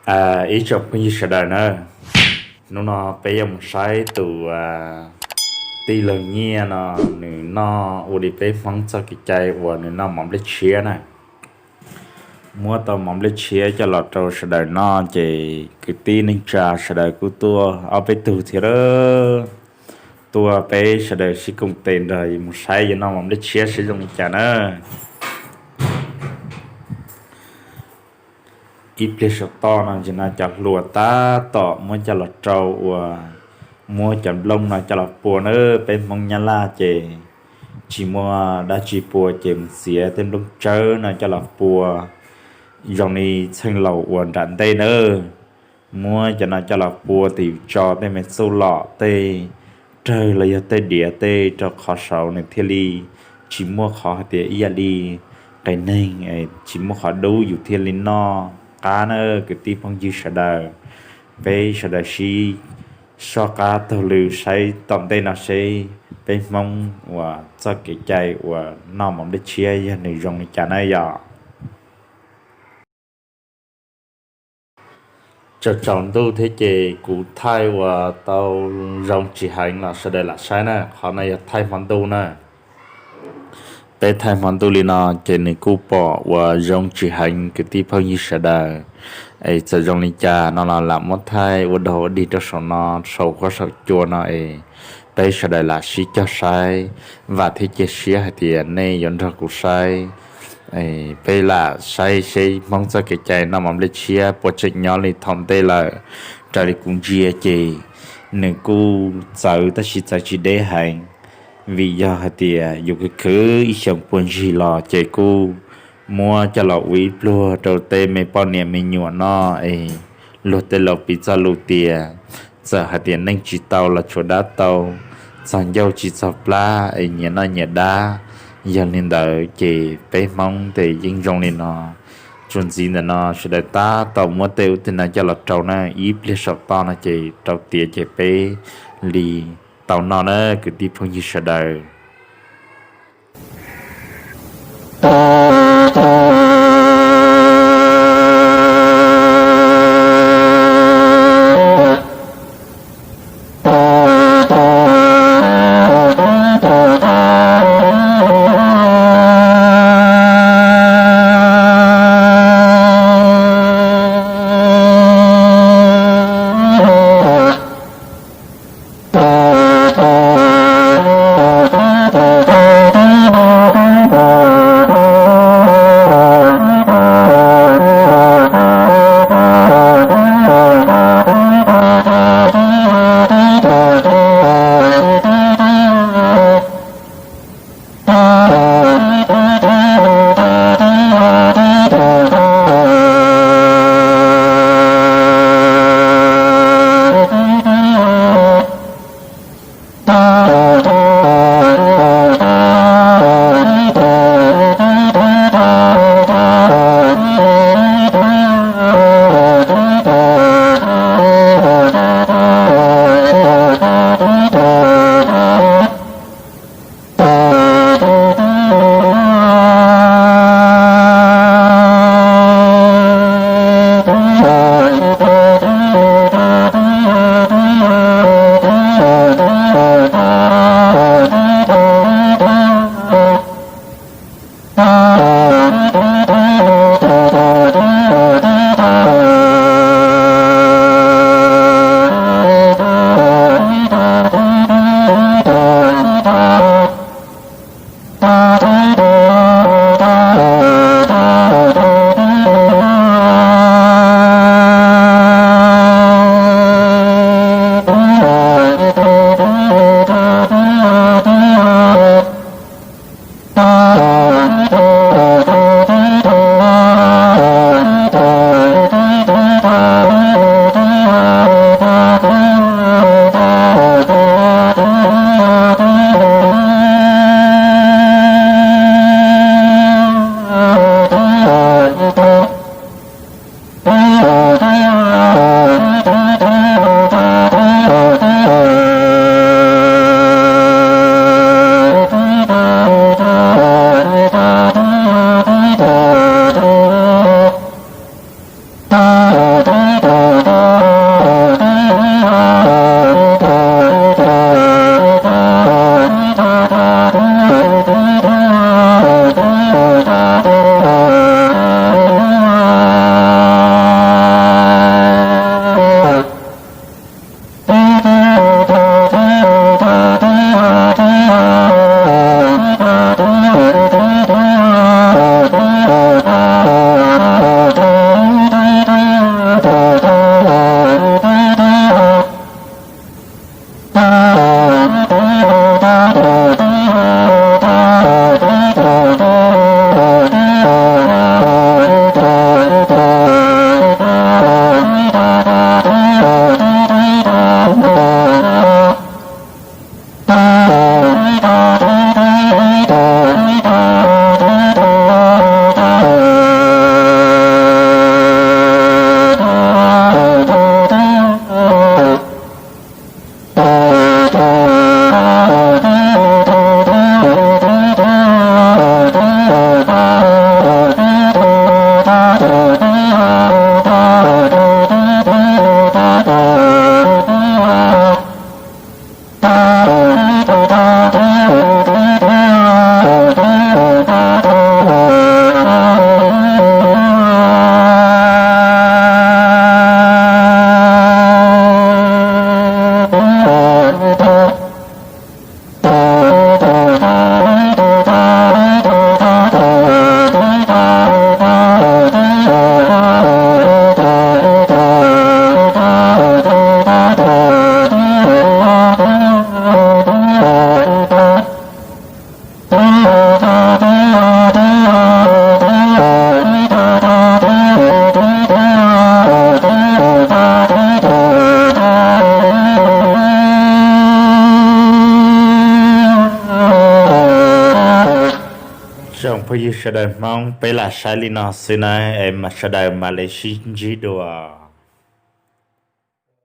Ib tsoom phooj ywg sawv daws na, hnub no peb yuav mus saib tus tij laug Nyiaj no, nws noj ua li peb Hmoob txoj kev cai uas nws noj mov nplej tshiab na. Muab tau mov nplej tshiab coj los rau sawv daws noj ces kwv tij neej tsa sawv daws kuj tuaj ob peb tug thiab lawm. Tuaj peb sawv daws sib koom tes nrog mus saib yuav noj mov nplej tshiab seb zoo li cas na. Ib pliag saum toj no ces no cov hluas tab tom muab coj los rau uas muab cov nplooj no coj los pua na. Peb Hmoob Nyab Laj ces tsis muaj dab tsi pua ces mus txiav tej nplooj tsawb no coj los pua zoo li txheej laus uas nram ntej na. Muab cov no coj los pua tes yus tso tej me txuj lom tej rawg los yog tej diav tej rau qhov saud nws thiaj li tsis muaj qhov hais tias ib yam li qe neeg, tsis muaj qhov dub yus thiaj li noj qab na kwv tij phooj ywg sawv daws. Peb sawv daws sib soj qab taug lw saib tom ntej no seb peb Hmoob uas txoj kev cai uas noj mov nplej tshiab yog nws zoo li cas na yom. Tsaus tsaus ntuj thiab ces kuv thaij uas tau zoo tsis heev los sawv daws lam saib na, qhov no yog thaij hmo ntuj na. Peb thaij hmo ntuj li no ces nws kuj pom uas zoo tsis heev kwv tij phooj ywg sawv daws. Es txawm zoo li cas no los lam muab thaij ua dog ua dig rau saum no, saum huab saum cua no es peb sawv daws lam sib cog saib, vam thiab cia siab hais tias nej yuav nrog kuv saib. Peb lam saib seb Hmoob txoj kev cai noj mov nplej tshiab puas tseem nyob li thaum ntej lawm. Raws li kuv ntsia ces nws kuj txawv tab sis txawv tsis deb heev, vim yog hais tias yus khwv khwv ib xyoos puag ncig los ces kuj muab coj los ua ib pluag rau tej me poj niam me nyuam noj es luag tej laus piv txoj lus tias txawm hais tias neej tsis tau los tshuav dab tau, txog ncauj tsis txog plab es nyias noj nyias dab. Yog li ntawd ces peb Hmoob ces yeej zoo li no. Txuas ntxiv ntawm no sawv daws tab tom muab tej ub tej no coj los rau na, ib pliag saum toj no ces rau tiav ces peb li tau noj na kwv tij phooj ywg sawv daws. Tsoom phooj ywg sawv daws, Hmoob peb lam saib li no xwb na, es mas sawv daws mam li sib ntsib dua.